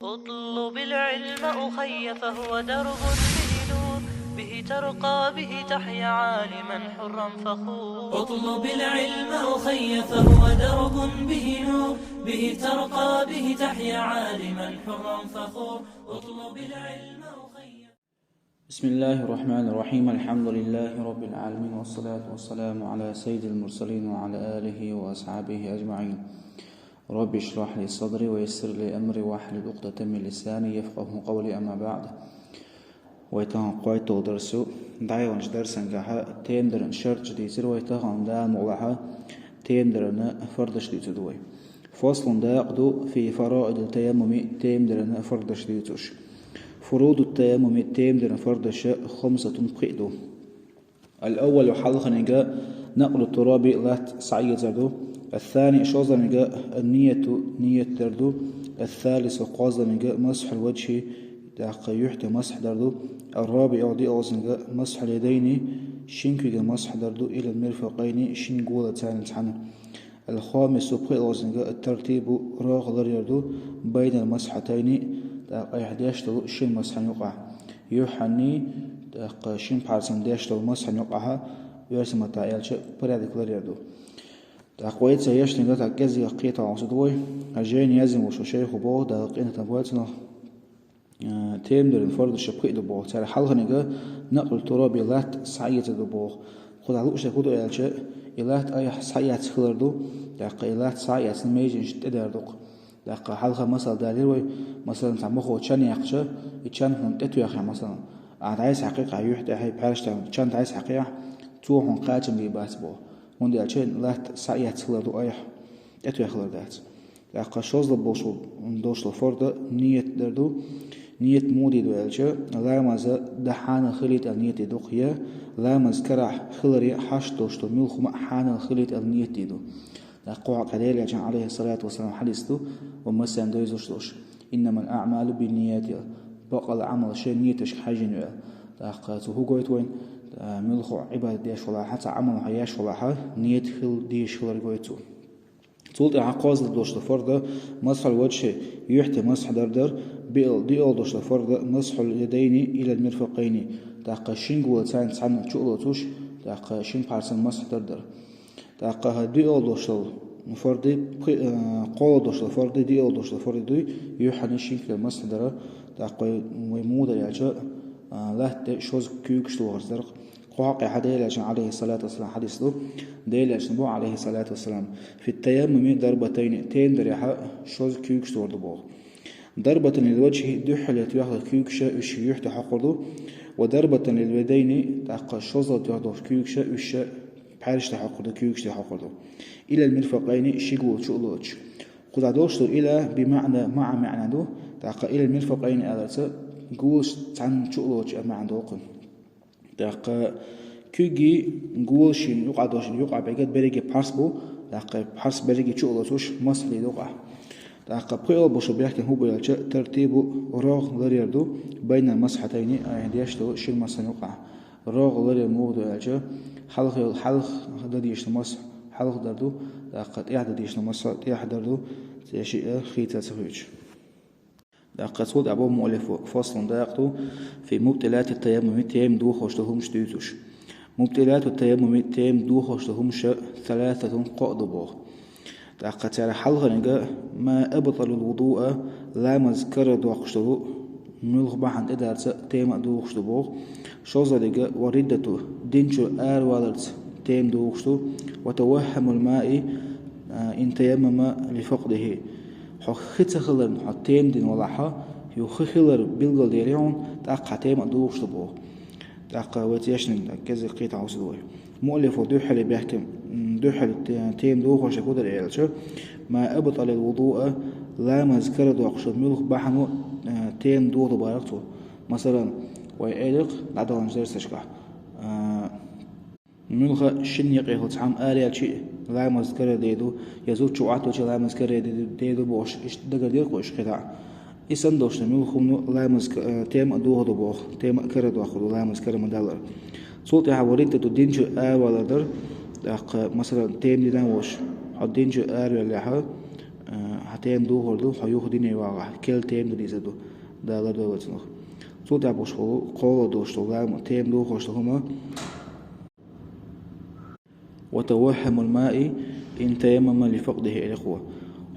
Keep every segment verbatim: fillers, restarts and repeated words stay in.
اطلب العلم أخي فهو درب به نور، به ترقى به تحيا عالما حرا فخور. اطلب العلم أخي فهو درب به نور، به ترقى به تحيا عالما حرا فخور. اطلب العلم أخي. بسم الله الرحمن الرحيم. الحمد لله رب العالمين، والصلاة والسلام على سيد المرسلين وعلى آله وأصحابه أجمعين. رب اشرح لي صدري ويسر لي أمري واحلل عقدة من لساني يفقهوا قولي، أما بعد. Вай тахана кхойтталгӀа дарс ю. ДӀаяханчу дарсехь тема даран шарташ дийцира вай, тахана Дала мукъалахь тема даран фардаш дуьйцур ду вай. فصل, дакъа ду, في فرائض التيمم, тема даран фардаш дуьйцуш. فروض التيمم, тема даран фардаш, خمسة, пхиъ ду. الأول, хьалхарниг, نقل التراب, латта схьаэцар ду. الثاني, шозлагӀниг, النية, ният дар ду. الثالث, кхозлагӀниг, مسح الوجه, тӀаккха юьхь тӀе масхь дар ду. الرابع, диъолгӀаниг, مسح اليدين, шин куьйга масхь дар ду. إلى المرفقين, шин гола царна цхьаьна. الخامس, пхиъолгӀаниг, الترتيب, рогӀ ларъяр ду, بين المسحتين, тӀаккха айхьа деш долу шин масхьана юкъахь. Юьхьанний, тӀаккха шин пхьарсан деш долу масхьана юкъахь, оьрсийн маттахь аьлча, порядок ларъяр ду. ТӀаккха вай цхьа ешниг тӀаккха кӀеззигах кхетахь хьовсур ду вай. Жайна яздина волу шайхо боху, Дала къинхетам бойла цунах. Э, тема даран фардаш пхиъ ду боху. Царах хьалхарниг نقل التراب, латта схьаэцар ду боху. Кхузахь лууш дерг хӀун ду аьлча, и латта айхьа схьаэцна хилар ду, тӀаккха и латта схьаэцна меженаш тӀедар ду-кх. ТӀаккха хьалха масал далийра вай, масалан, цхьа мохо чан яьккхича, и чан хьуна тӀетоьхна, масалан, ахьа дӀасахьакхи-кх юьхь тӀехь, пхьаьрша тӀехь чан дӀасахьакхехь, цо хьуна кхачам бийр бац боху. ХӀунда аьлча латта схьаэцна хилар ду айхьа, тӀетоьхна хилар дац. ТӀаккха шозлагӀа болуш долу, долуш долу фарда ният дар ду. Ният муха дийр ду аьлча, ламаз дахьанал хилийта аьлла ният дийр ду-кх, я ламаз карахь хиларе хьашт долуш долу муьлхха хӀума а хьанал хилийта аьлла ният дийр ду. ТӀаккха кху хьокъехь Делан Элчан, Ӏалайхиссалату вассалам, хьадис ду, вай массарна девзаш долуш: «إنما الأعمال بالنيات», бакъалла Ӏамал шен нияташка хьаьжжина ю аьлла. ТӀаккха цо хӀун гойту вайна? Муьлхха Ӏибадат деш валахь а, цхьа Ӏамал хьо еш валахь а, ният хила дезаш хилар гойту цо. Цул тӀаьхьа кхозлагӀа долуш долу фарда مسح الوجه, юьхь тӀе масхь дар дар, биъ-, диъолгӀа долуш долу фарда مسح اليدين إلى المرفقين, тӀаккха шин гола царна цхьаьна чу а лоцуш, тӀаккха шин пхьарсан масхь дар дар. ТӀаккха хӀара диъолгӀа долуш долу фарда, пхи-, а, кхоалгӀа долуш долу фарда, диъолгӀа долуш долу фарда дуй, юьхьанний шин куьйга масхь дар, тӀаккха вай, вай муха дар аьлча, а, латта тӀе шозза куьйгаш тохар дар. Кху хьокъехь Делан Элчан, Ӏалайхиссалату вассалам, хьадис ду, Делан Элчано боху, Ӏалайхиссалату вассалам: «في التيمم ضربتين», тема дарехь шозза куьйгаш тохар ду боху. «ضربة للوجه», дуьххьарлера тоьхна куьйгаш, уьш юьхь тӀе хьокхур ду, «وضربة لليدين», тӀаккха шозлагӀа тоьхна долу куьйгаш, уьш пхьаьрша тӀе хьокхур ду, куьйгаш тӀе хьокхур ду. «إلى المرفقين», ши гола чу а лоцуш. Кхузахь долуш долу «إلى» بمعنى مع маьӀна ду, тӀаккха «إلى المرفقين» аларца, голаш цхьаьна чу а лоцуш аьлла маьӀна долу кхуьнан. ТӀаккха куьйгий, голаший юкъахь долуш, юкъахь берриге пхьарс бу, тӀаккха пхьарс берриге чу а лоцуш масхь дийр ду юкъахь. ТӀаккха пхоьалгӀа болуш долу бехкам хӀун бу аьлча, ترتيب, рогӀ ларъяр ду, بين المسحتين, айхьа деш долу шина масхьана юкъахь. РогӀ ларъяр муха ду аьлча, хьалха йолу, хьалха дан дезаш долу масхь хьалха дар ду, тӀаккха тӀаьхьа дан дезаш долу масхь тӀаьхьа дар ду, цу шиъ хийца ца хуьйцуш. ТӀаккха цул тӀаьхьа боху муаллифо: «فصل», дакъа ду, «في مبطلات التيمم», тема дохош долу хӀумаш дуьйцуш. «مبطلات التيمم», тема дохош долу хӀумаш, «ثلاثة», кхоъ ду боху. ТӀаккха царах хьалхарниг: «ما أبطل الوضوء», ламаз карара доккхуш долу, муьлхха бахьана тӀедарца тема а дохуш ду боху. ШозлагӀниг: «والردة», дин чуьра араваларца тема дохуш ду. «وتوهم الماء إن تيمم لفقده». Хьо хи ца хиларна хьо тема дина валахь, хьо хи хилар билгалдели хьуна, тӀаккха хьан тема а дохуш ду боху. ТӀаккха вай цу ешниг кӀеззиг кхетахь хьовсур ду вай. Муаллифо дуьххьарлера бехкам, м, дуьххьарлера те-, тема дохош дерг хӀун дара аьлча, «ما أبطل الوضوء», ламаз карара доккхуш долу муьлхха бахьана, э, тема дохадо бахара цо. Масалан, вай элира дӀадаханчу дарсашкахь, э, муьлхха шина некъехула цхьамма араяьлча а ламаз карара дер ду, я зуда чу Ӏоттавелча а ламаз карара дер ду, дер ду бохуш, иштта дагардира кху уьш кхетахь. И санна долуш долу муьлхха хӀума ду ламаз ка-, э, тема а дохадо боху, тема а карара дохур ду ламаз карара ма-даллара. Цул тӀаьхьа «والردة», дин чуьра аравалар дара, тӀаккха, масалан, тема дина а волуш, хьо дин чуьра араваьллехь, Хьа тема духур ду, хьо юха дине вагӀахь, керла тема дан дезар ду, Дала лардойла цунах. Цул тӀаьхьа бохуш болу, кхоалгӀа долуш долу лам, тема духуш долу хӀума: «وتوهم الماء إن تيمم لفقده», элира вай.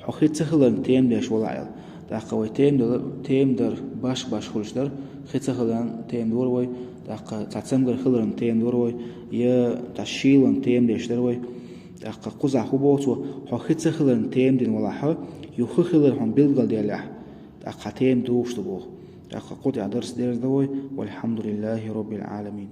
Хьо хи ца хиларна тема деш валахь аьлла. ТӀаккха вай тема дала-, тема дар баш-баш хуьлуш дара, хи ца хиларна тема дора вай, тӀаккха цхьа цамгар хиларна тема дора вай, я цхьа шийлан тема деш дара вай. ТӀаккха кхузахь хӀун боху цо: хьо хи ца хиларна тема дина валахь, юха хи хилар хьуна билгалделлехь, тӀаккха хьан тема духуш ду боху. ТӀаккха кху тӀехь дарс дерзадо вай. والحمد لله رب العالمين.